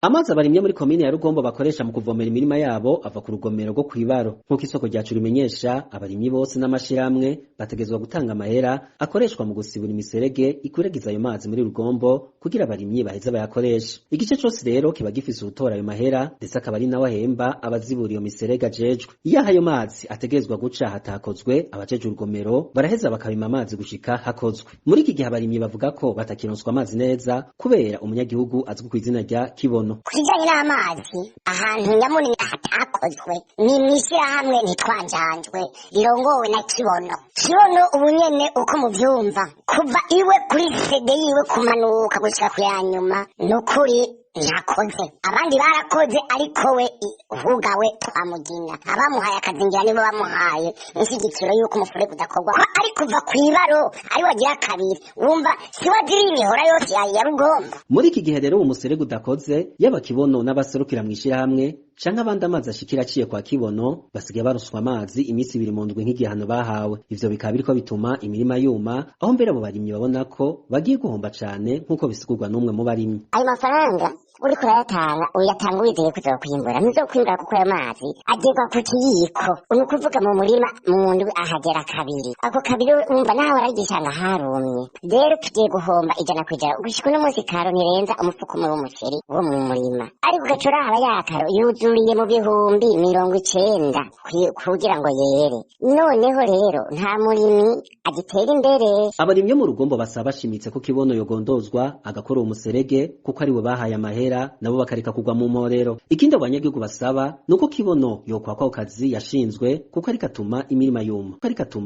Amazi abarimyi muri komine ya Rugombo bakoresha mu kuvomera imirima yabo ava ku rugomero rwo kw'Ibaro. Nk'uko isoko ryacu rimenyesha, abarimyi bose n'amashirahamwe bategerezwa gutanga amahera akoreshwa mu gusibura imiserege ikwiragiza ayo mazi muri Rugombo kugira abarimyi baheze bayakoreshe. Igice cose rero kiba gifise uwutora ayo mahera, ndetse akaba ari nawe ahemba abazibura iyo miserege ajejwe. Iyo ayo mazi ategerezwa guca hatakozwe, abajejwe urugomero baraheza bakabima amazi gushika hakozwe. Muri iki gihe abarimyi bavuga ko batakironswa amazi neza kubera umunyagihugu azwi kw'izina rya Kibono. Ku kijanye n'amazi, ahantu nyamunini hatakozwe ni mw'ishirahamwe Ntitwanjanjwe rirongowe na Kibono. Kibono ubu nyene uko muvyumva, kuva iwe kuri sede yiwe kumanuka gushika kuyanyuma, nukuri ntakoze. Abandi barakoze, ariko we hugawe twamugina. Abamuhaye akazi ngira nibo bamuhaye inshigikiro yuko umufurege udakorwa, ko ari kuva kw'Ibaro ari wagira kabiri, wumva siwe aziriye imihora yose ya Rugombo. Muri iki gihe rero uwo muserege udakoze, yaba Kibono n'abaserukira mw'ishirahamwe canke abandi amazi ashikira aciye kwa Kibono, basigaye baronswa amazi imisi 2 mu ndwi nk'igihano bahawe. Ivyo bikaba biriko bituma imirima yuma, aho mbere abo barimyi babona ko bagiye guhomba cane, nk'uko bisigurwa n'umwe mu barimyi. Ayo mafaranga uriko urayatanga, uyatanga wizeye ko uzokwimbura, ntuzokwimbura, kuko ayo mazi agerwa ku kiyiko. Ni ukuvuga mu murima mu ndwi ahagera kabiri, ako kabiri wumva nawe arigishanga harumye. Rero tugiye guhomba 100%. Gushika uno munsi karo ntirenza umufuko umwe w'umuceri wo mu murima, ariko ugaca uraba ya karo yuzuriye mu 90,000 kugira ngo yere. Noneho rero nta murimyi agitera imbere. Abarimyi bo mu Rugombo basaba bashimitse ko Kibono yogondozwa agakora uwo muserege, kuko ariwe bahaye amahera, nabo bakareka kugwa mu mporero. Ikindi abo banyagihugu basaba nuko Kibono yokwakwa ako kazi yashinzwe, kuko ariko atuma imirima yuma, kuko ariko atuma